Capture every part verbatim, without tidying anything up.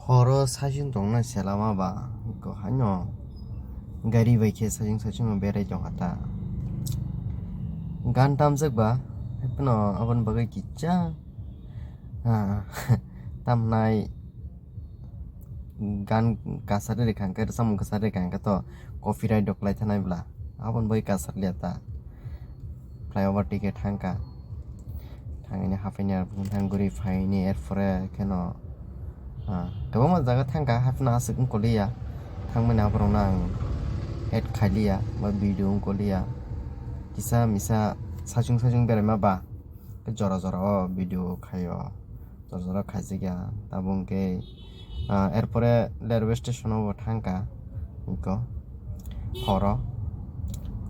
Horo saichung tongna selama ba, ko haino gari bai khe saichung saichung berai tongkha ta. Gan tamjak ba, haino aboni bagwi kicha, ah, tamnai gan kasari rikha hwnkhe, samung kasari rikha hwnkhe to copyright rok lai thanai bla, aboni bagwi kasarliya ta. Flyover tike thangkha. Thangini haphainya buphang thang guri phaini, erpore kheno, ah, kwbangma jaga thangkha, haphano aswk wngkoliya. Thangmani aborokno ang add khailiya ba video wngkoliya. Kisa misa saichung saichung beraima ba jora jora o video khaio. Jora jora khaijakya. Tabuk hwnkhe, ah, erpore railway station o bo thangkha. Iko horo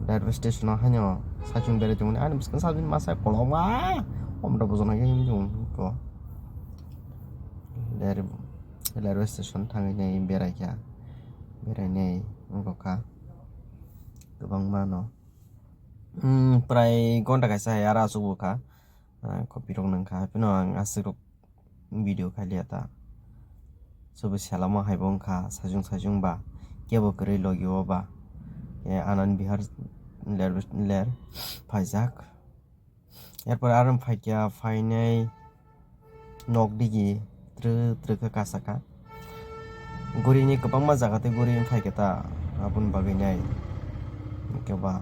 railway station o haino saichung berai tongmani, ani bwskango sabjani masa kolokma omra bojona khe himjung iko. Rail-, railway station thangwi nai beraikha, berainai wngkha kwbangma no. Hmm, prai gonta kaisa hai aro achukbukha. Ah, copy rok nangkha, haphano ang aswk rok video khailiya ta. Sobo selama haibo wngkha, saichung saichung ba, kebo kwrwi logi o ba. E Anand Vihar ler, ler phaijak. Erpor aro phaikya, phainai nok digi twrwk twrwk khe kasaka. Gurini kwbangma jaga tei guri phaikhe ta, aboni bagwi nai. Hwnkhe ba